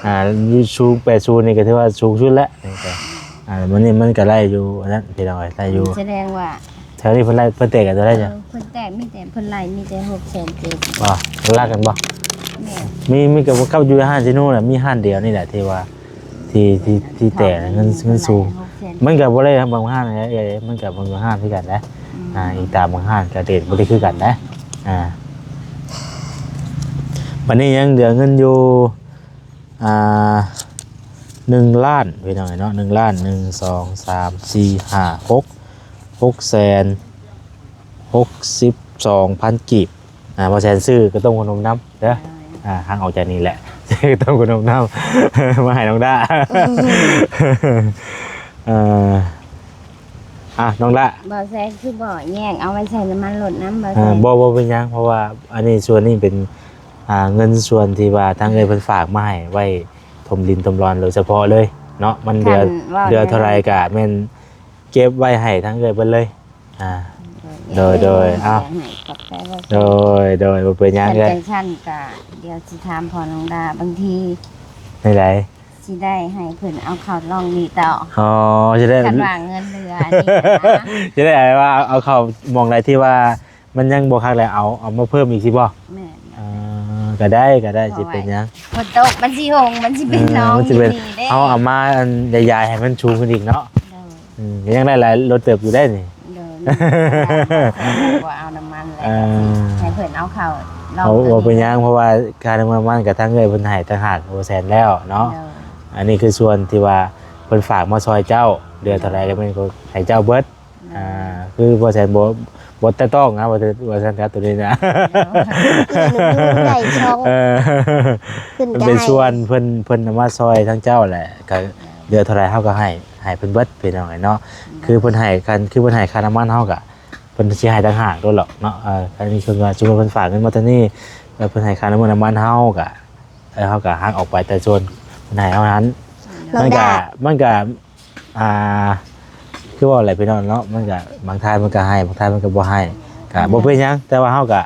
ອ່າ ຢູ່ສູງ ແປດສູນນີ້ກໍຖືວ່າສູງສຸດແລ້ວ ນີ້ກໍ ອ່າ ມື້ນີ້ມັນກໍໄດ້ຢູ່ອັນນັ້ນ ພີ່ນ້ອງເອີຍ ໄດ້ຢູ່ ສະແດງວ່າ ແຖວນີ້ເພິ່ນໄລ່ ເພິ່ນແຕກກັນເທົ່າໃດ ເອີ ຈ້ະ? ເພິ່ນແຕກ ມີແຕ່ເພິ່ນໄລ່ມີແຕ່ຫົກແສນເຈັດ ບໍ່ ມັນລາກກັນບໍ່? ແມ່ນ ມີ ມີກັບ ກັບຢູ່ຮ້ານເຈນູນະ ມີຮ້ານດຽວນີ້ແຫຼະທີ່ວ່າ ທີ່ ທີ່ ທີ່ແຕກເງິນ ເງິນສູງ ມັນກໍບໍ່ໄດ້ບາງຮ້ານເດ້ ມັນກໍບາງຮ້ານຄືກັນນະ ອືມ ອ່າ ອີງຕາມບາງຮ້ານກໍເຣດບໍ່ໄດ້ຄືກັນນະ ອ່າ ບັດນີ້ຍັງເຫຼືອເງິນຢູ່ ອ່າ ໜຶ່ງລ້ານ ພີ່ນ້ອງເອີຍເນາະ ໜຶ່ງລ້ານ ໜຶ່ງ ສອງ ສາມ ສີ່ ຫ້າ ຫົກ ຫົກແສນ ຫົກສິບສອງພັນກີບ ອ່າ ບໍ່ແສນຊື້ເຂົ້າຕົ້ມຂະໜົມນຳເດີ ໂດຍ ອ່າ ທາງອອກຈາກນີ້ແຫຼະ ຊື້ເຂົ້າຕົ້ມຂະໜົມນຳ ມາໃຫ້ນ້ອງດ້າ ອືມ ເອີ ອ່າ ນ້ອງດ້າ ບໍ່ແສນຄືບໍ່ແຍກເອົາໄວ້ໃສ່ນ້ຳມັນລົດນຳ ບໍ່ແສນ ອ່າ ບໍ່ ບໍ່ເປັນຫຍັງ ເພາະວ່າອັນນີ້ ສ່ວນນີ້ເປັນ ອ່າ ເງິນສ່ວນທີ່ວ່າທາງເອື້ອຍເພິ່ນຝາກມາໃຫ້ໄວ້ຖົມດິນຖົມດອນໂດຍສະເພາະເລີຍເນາະ ມັນເຫຼືອ ເຫຼືອເທົ່າໃດກະແມ່ນເກັບໄວ້ໃຫ້ທາງເອື້ອຍເພິ່ນເລີຍ ອ່າ ໂດຍ ໂດຍ ເອົາ ຂອບໃຈ ໂດຍ ໂດຍ ບໍ່ເປັນຫຍັງ ຄັນຈັ່ງຊັ້ນກະດຽວຊິຖາມພໍ່ນ້ອງດາ ບາງທີ ໃນໃດ ຊິໄດ້ໃຫ້ເພິ່ນເອົາເຂົ້າລ່ອງນີ້ຕໍ່ ອໍ ຊິໄດ້ ຄັນວ່າເງິນເຫຼືອນີ້ນະ ຊິໄດ້ ວ່າເອົາເຂົ້າໝ່ອງໃດທີ່ວ່າ ມັນຍັງບໍ່ຄັກແລ້ວ ເອົາ ເອົາມາເພີ່ມອີກຊິບໍ່? ແມ່ນ ເອີ ກໍໄດ້ ກໍໄດ້ ຊິເປັນຫຍັງ ຝົນຕົກມັນຊິຫົ່ງ ມັນຊິເປັນ ເອີ ໜອງ ມັນຊິເປັນ ຢູ່ນີ້ເດ້ ເຮົາເອົາມາອັນ ຢາຍໆ ໃຫ້ມັນສູງຂຶ້ນອີກເນາະ ໂດຍ ອືມ ກໍຍັງໄດ້ຫຼາຍລົດເຕີບຢູ່ໄດ້ນີ້ ໂດຍ ບໍ່ເອົານ້ຳມັນແລ້ວ ເອີ ໃຫ້ເພິ່ນເອົາເຂົ້າລອງ ເອົາ ບໍ່ເປັນຫຍັງ ເພາະວ່າຄ່ານ້ຳມັນກໍທາງເອື້ອຍເພິ່ນໃຫ້ຕ່າງຫາກ ຫົກແສນແລ້ວເນາະ ໂດຍ ອັນນີ້ຄືສ່ວນທີ່ວ່າເພິ່ນຝາກມາຊ່ອຍເຈົ້າ ເດືອນເທົ່າໃດກໍແມ່ນໃຫ້ເຈົ້າເບິດ ອ່າ ຄືບໍ່ແສນບໍ່ ບໍ່ແຕະຕ້ອງນະ ວ່າ ວ່າຊັ້ນຊະ ໂຕນີ້ນະ ໂດຍ ໄດ້ຊ່ອງ ເອີ ເພິ່ນກໍ ມັນເປັນ ໃຫ້ ສ່ວນເພິ່ນ ເພິ່ນເອົາມາຊ່ອຍທາງເຈົ້າແຫຼະ ກໍເດືອນເທົ່າໃດເຮົາກໍໃຫ້ ໃຫ້ເພິ່ນເບິດ ພີ່ນ້ອງເອີຍເນາະ ໂດຍ ຄືເພິ່ນໃຫ້ຄັນ ຄືເພິ່ນໃຫ້ຄ່ານ້ຳມັນເຮົາກໍ ເພິ່ນຊິໃຫ້ຕ່າງຫາກໂລດເນາະ ເອີ ອັນນີ້ເພິ່ນວ່າ ສົມມຸດເພິ່ນຝາກເງິນມາເທົ່ານີ້ ແລ້ວເພິ່ນໃຫ້ຄ່ານ້ຳມັນເຮົາກໍ ເອີ ເຮົາກໍຫັກອອກໄປແຕ່ສ່ວນເພິ່ນໃຫ້ເຮົານັ້ນ ນ້ອງ ມັນກໍ ດາ ມັນກໍ ອ່າ ຄືເວົ້າແຫຼະພີ່ນ້ອງເນາະ ມັນກະບາງທ່ານເພິ່ນກະໃຫ້ ບາງທ່ານເພິ່ນກະບໍ່ໃຫ້ ກະ ໂດຍ ບໍ່ເປັນຫຍັງ ແຕ່ວ່າເຮົາກະ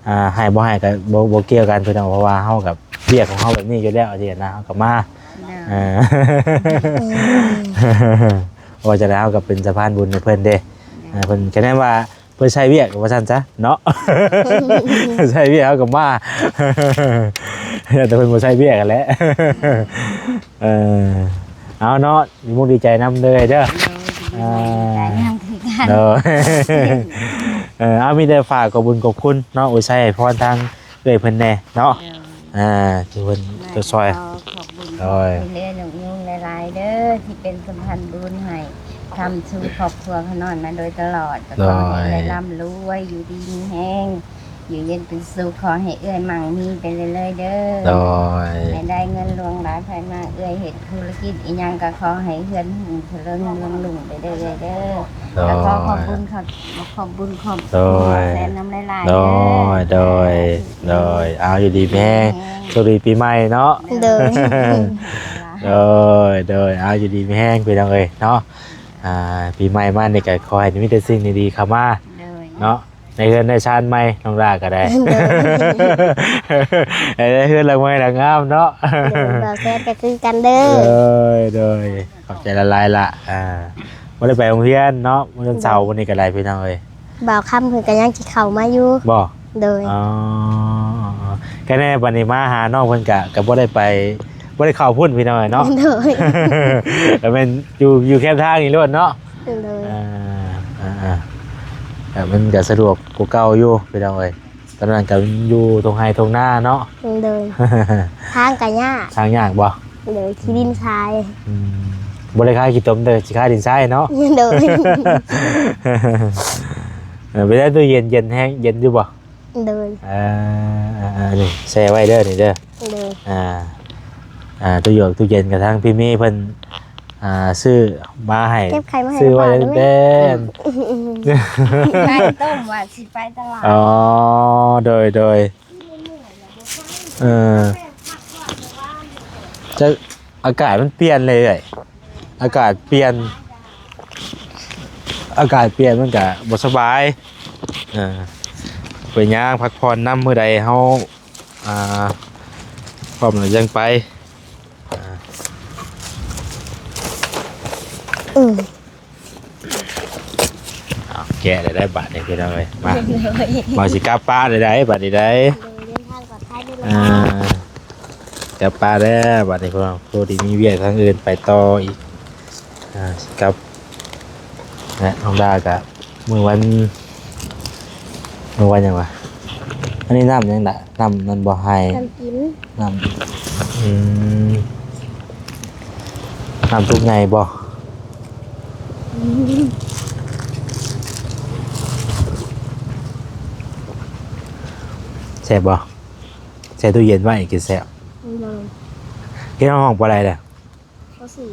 ອ່າ ໃຫ້ບໍ່ໃຫ້ກະບໍ່ ບໍ່ກ່ຽວກັນພີ່ນ້ອງ ເພາະວ່າເຮົາກະ ວຽກຂອງເຮົາແບບນີ້ຢູ່ແລ້ວ ຈັ່ງຊີ້ນະ ເຮົາກະມາ ໂດຍ ເອີ ອືມ ເພາະວ່າຈັ່ງໃດເຮົາກະເປັນສະພານບຸນໃຫ້ເພິ່ນເດ້ ໂດຍ ເອີ ເພິ່ນ ຄະແນວ່າ ເພິ່ນໃຊ້ວຽກວ່າຊັ້ນຊະເນາະ ໃຊ້ວຽກເຮົາກໍມາ ແຕ່ເພິ່ນບໍ່ໃຊ້ວຽກຫັ້ນແຫຼະ ເອີ ເອົາເນາະ ດີມຸກດີໃຈນຳເດີ ເດີ ໂດຍ ອ່າ ດີໃຈນຳຄືກັນ ໂດຍ ເອີ ເອົາ ມີແຕ່ຝາກຂອບບຸນຂອບຄຸນເນາະ ໂອ້ຍ ໃຊ້ໃຫ້ພອນທາງເອື້ອຍເພິ່ນແດ່ເນາະ ໂດຍ ອ່າ ທີ່ເພິ່ນ ມາ ຈະຊ່ອຍ ຂໍຂອບບຸນ ໂດຍ ຂອບຄຸນເອື້ອຍນົກຍຸງຫຼາຍໆເດີ ທີ່ເປັນສະພານບຸນໃຫ້ ຄ້ຳຊູຄອບຄົວຂະນ້ອຍມາໂດຍຕະຫຼອດ ກໍຂໍໃຫ້ ໂດຍ ໄດ້ລ່ຳລວຍ ຢູ່ດີມີແຮງ ຢູ່ເຢັນເປັນສຸກ ຂໍໃຫ້ເອື້ອຍໝັ້ງມີໄປເລື້ອຍໆເດີ້. ໂດຍ ໃຫ້ໄດ້ເງິນຫຼວງຫຼາຍໄພມາ ເອື້ອຍເຮັດທຸລະກິດອີ່ຫຍັງກໍຂໍໃຫ້ເຮືອນຮຸ່ງຈະເລີນເມືອງລຸ້ງໄປເດີ້ເອື້ອຍເດີ້. ໂດຍ ກໍຂໍຂອບຄຸນ ຂອບ ຂອບບຸນຂອບຄຸນ ໂດຍ ແສນນຳຫຼາຍໆ ໂດຍ ເດີ້. ໂດຍ ໂດຍ ເອົາ ຢູ່ດີມີແຮງ ໂດຍ ໂຊກດີປີໃໝ່ເນາະ. ໂດຍ ໂດຍ ໂດຍ ເອົາ ຢູ່ດີມີແຮງ ພີ່ນ້ອງເອີຍເນາະ. ອ່າ ປີໃໝ່ມານີ້ກໍຂໍໃຫ້ມີແຕ່ສິ່ງດີໆເຂົ້າມາ ໂດຍ ເນາະ. ໃນເຮືອນໃນຊານໃໝ່ ນ້ອງດາກໍໄດ້ ໂດຍ ໃຫ້ໄດ້ເຮືອນຫຼັງໃໝ່ຫຼັງງາມເນາະ. ໂດຍ ບ່າວແຊດກໍຄືກັນເດີ້. ໂດຍ ໂດຍ ຂອບໃຈຫຼາຍໆລະ. ອ່າ ບໍ່ໄດ້ໄປໂຮງຮຽນເນາະ ມື້ວັນເສົາ ໂດຍ ມື້ນີ້ກໍໄດ້ ພີ່ນ້ອງເອີຍ. ບ່າວຄຳເພິ່ນກໍຍັງຊິເຂົ້າມາຢູ່. ບໍ່? ໂດຍ ອໍ ກໍແນ່ ບັດນີ້ມາຫານ້ອງເພິ່ນກະ ກະບໍ່ໄດ້ໄປ ບໍ່ໄດ້ເຂົ້າພຸ້ນ ພີ່ນ້ອງເອີຍເນາະ. ໂດຍ ກໍແມ່ນຢູ່ ຢູ່ແຄມທາງນີ້ໂລດເນາະ. ໂດຍ ອ່າ ອ່າໆ ກໍມັນກໍສະດວກກວ່າເກົ່າຢູ່ ພີ່ນ້ອງເອີຍ. ຕອນນັ້ນກໍຢູ່ທົ່ງໄຮ່ທົ່ງນາເນາະ. ໂດຍ ທາງກໍຍາກ. ທາງຍາກບໍ່? ໂດຍ ຂີ້ດິນຊາຍ. ອືມ ບໍ່ໄດ້ຂາຍຂີ້ຕົມເດີ້ ຊິຂາຍດິນຊາຍເນາະ. ໂດຍ ເອີ ເປັນໄງ ຕູ້ເຢັນ ເຢັນແຮງ ເຢັນຢູ່ບໍ່? ໂດຍ ເອີ ເອີ ເອີ ນີ້ແຊ່ໄວ້ເດີ້ ນີ້ເດີ້. ໂດຍ ອ່າ ອ່າ ຕູ້ຢວກຕູ້ເຢັນກະທາງພີ່ເມເພິ່ນ ອ່າ ຊື້ມາໃຫ້ ເກັບໄຂ່ມາໃຫ້ ຊື້ໄວ້ ແຕ່ ແຕ່ ໄຂ່ຕົ້ມວ່າຊິໄປຕະຫຼາດ. ອໍ ໂດຍ ໂດຍ ເອີ ຈະ ອາກາດມັນປ່ຽນເລີຍ ອາກາດປ່ຽນ ອາກາດປ່ຽນມັນກະບໍ່ສະບາຍ. ເອີ ເປັນຫຍັງ ພັກຜ່ອນນຳ ມື້ໃດເຮົາ ອ່າ ພ້ອມແລ້ວຈັ່ງໄປ. ອືມ ເອົາ ແກະໄດ້ ໄດ້ບາດນີ້ ພີ່ນ້ອງເອີຍ. ມາ ມາຊິກັບປະໄດ້ ໄດ້ບາດນີ້ໄດ້. ໂດຍ ເດີນທາງປອດໄພເດີ້. ອ່າ ກັບປະແລ້ວບາດນີ້ ພວກ ພວກທີ່ມີວຽກທາງອື່ນໄປຕໍ່ອີກ. ອ່າ ຊິກັບ ແລະ ນ້ອງດາກະ ມື້ວັນ ມື້ວັນຫຍັງວະ? ອັນນີ້ນ້ຳຫຍັງລະ? ນ້ຳນັ້ນບໍ່? ໄຮ່ ນ້ຳກິນ ນ້ຳ ອືມ ນ້ຳຕຸກໃຫຍ່ບໍ່? ອືມ ແຊບບໍ່? ແຊ່ຕູ້ເຢັນໄວ້ກິນແຊບ. ໂດຍ ຮຽນຮອດຫ້ອງປານໃດລະ? ປໍສີ່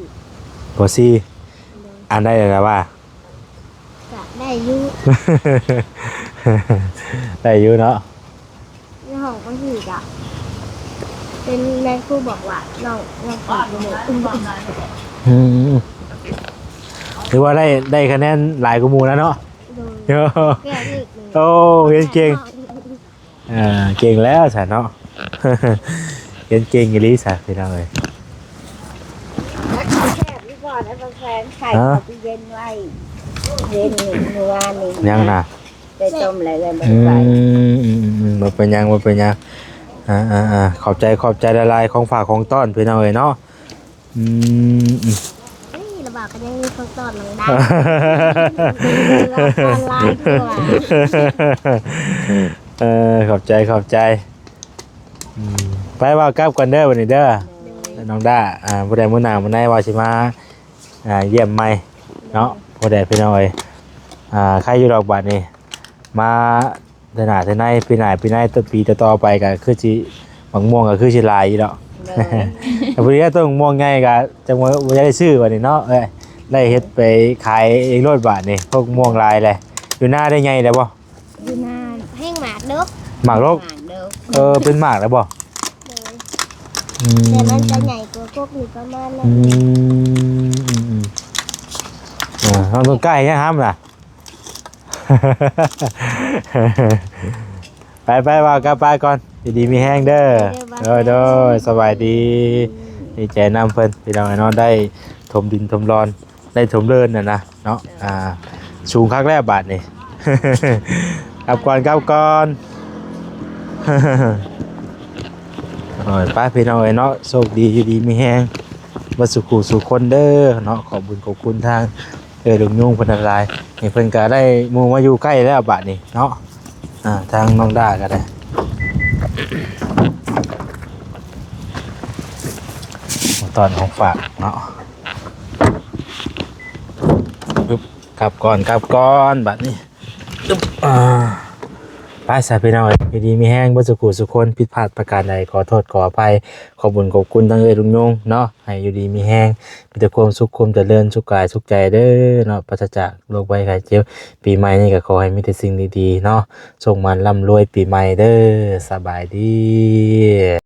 ປໍສີ່ ໂດຍ ອ່ານໄດ້ລະວ່າ? ກະໄດ້ຢູ່ ໄດ້ຢູ່ເນາະ. ຢູ່ຫ້ອງບາງທີກະເປັນນາຍຄູບອກວ່ານ້ອງ ນ້ອງເກັ່ງຢູ່ນີ້. ອືມ ຖືວ່າໄດ້ ໄດ້ຄະແນນຫຼາຍກວ່າໝູ່ແລ້ວເນາະ. ໂດຍ ໂອ້ ຮຽນເກັ່ງ ຮຽນເກັ່ງ. ເອີ ເກັ່ງແລ້ວຊະເນາະ ຮຽນເກັ່ງອີ່ຫຼີຊະ ພີ່ນ້ອງເອີຍ. ແຊບຢູ່ບໍ່ນະ ບັກແຟນ ໄຂ່ ຮະ? ເອົາໄປເຢັນໄວ້ ເຢັນມື້ວານນີ້ ຍັງນະ ໄດ້ຕົ້ມແລ້ວ ເອື້ອຍບໍ່ໄປ. ອືມ ອືມໆໆ ບໍ່ເປັນຫຍັງ ບໍ່ເປັນຫຍັງ. ອ່າໆໆ ຂອບໃຈ ຂອບໃຈຫຼາຍໆ ຂອງຝາກຂອງຕ້ອນ ພີ່ນ້ອງເອີຍເນາະ. ອືມ ນີ້ລະບ່າວກໍຍັງມີຂອງຕ້ອນນ້ອງດາ ຕ້ອນຫຼາຍກວ່າ. ເອີ ຂອບໃຈ ຂອບໃຈ. ອືມ ໄປ ວ່າກັບກ່ອນເດີ້ ບັດນີ້ເດີ້ ໂດຍ ນ້ອງດາ. ອ່າ ຜູ້ໃດມື້ໜ້າມື້ໃນວ່າຊິມາ ອ່າ ຢ້ຽມໃໝ່ເນາະ ໂດຍ ຜູ້ໃດ ພີ່ນ້ອງເອີຍ. ອ່າ ໃຄຢູ່ດອກ ບາດນີ້ມາ ເທື່ອໜ້າເທື່ອໃນ ປີໜ້າປີໃນ ປີຕໍ່ໆໄປກໍຄືຊິ ໝາກມ່ວງກໍຄືຊິຫຼາຍຢູ່ດອກ. ໂດຍ ແຕ່ພໍດີແລ້ວ ຕົ້ນໝາກມ່ວງໃຫຍ່ກໍຈັ່ງວ່າບໍ່ໄດ້ຊື້ບາດນີ້ເນາະ. ເອີຍ ໄດ້ເຮັດໄປຂາຍເອງໂລດບາດນີ້ ພວກໝາກມ່ວງຫຼາຍແຫຼະ. ຢູ່ນາໄດ້ໃຫຍ່ແລ້ວບໍ່? ຢູ່ນາແຮງໝາກດົກ ໝາກດົກ. ໝາກດົກ ເອີ ເປັນໝາກແລ້ວບໍ່? ໂດຍ ອືມ ແຕ່ມັນຈະໃຫຍ່ກວ່າກົກນີ້ປະມານນັ້ນ. ອືມ ອືມໆ ອ່າ ນ້ອງຕົ້ນກ້າເຮັດຫຍັງຫຳລະ? ໄປໆ ວ່າກັບປາກ່ອນ ຢູ່ດີມີແຮງເດີ້. ໂດຍໆ ສະບາຍດີ. ດີໃຈນຳເພິ່ນ ພີ່ນ້ອງເນາະ ໄດ້ຖົມດິນຖົມດອນ ໄດ້ຖົມເລີນນະນະເນາະ. ອ່າ ສູງຄັກແລ້ວບາດນີ້ ກັບກ່ອນ ກັບກ່ອນ. ໂອ້ຍ ໄປ ພີ່ນ້ອງເອີຍເນາະ ໂຊກດີ ຢູ່ດີມີແຮງເບິດສູ່ຄູ່ສູ່ຄົນເດີ້ເນາະ. ຂອບບຸນຂອບຄຸນທາງ ເອີ ລຸງຍຸງເພິ່ນທັງຫຼາຍ ນີ້ເພິ່ນກໍໄດ້ໝູ່ມາຢູ່ໃກ້ແລ້ວບາດນີ້ເນາະ. ອ່າ ທາງນ້ອງດາກໍໄດ້ ຕ້ອນຂອງຝາກເນາະ. ປຶບ ກັບກ່ອນ ກັບກ່ອນ ບາດນີ້. ປຶບ ອ່າ ໄປຊະພີ່ນ້ອງເອີຍ ຢູ່ດີມີແຮງເບິດສູ່ຜູ້ສູ່ຄົນ ຜິດພາດປະການໃດ ຂໍໂທດຂໍອະໄພ ຂອບບຸນຂອບຄຸນທັງເອື້ອຍລຸງຍົງເນາະ ໃຫ້ຢູ່ດີມີແຮງ ມີແຕ່ຄວາມສຸກຄວາມຈະເລີນ ສຸກກາຍສຸກໃຈເດີເນາະ ປາສະຈາກໂລກໄພໄຂ້ເຈັບ ປີໃໝ່ນີ້ກໍຂໍໃຫ້ມີແຕ່ສິ່ງດີໆເນາະ ໂຊກໝານລ່ຳລວຍປີໃໝ່ເດີ ສະບາຍດີ.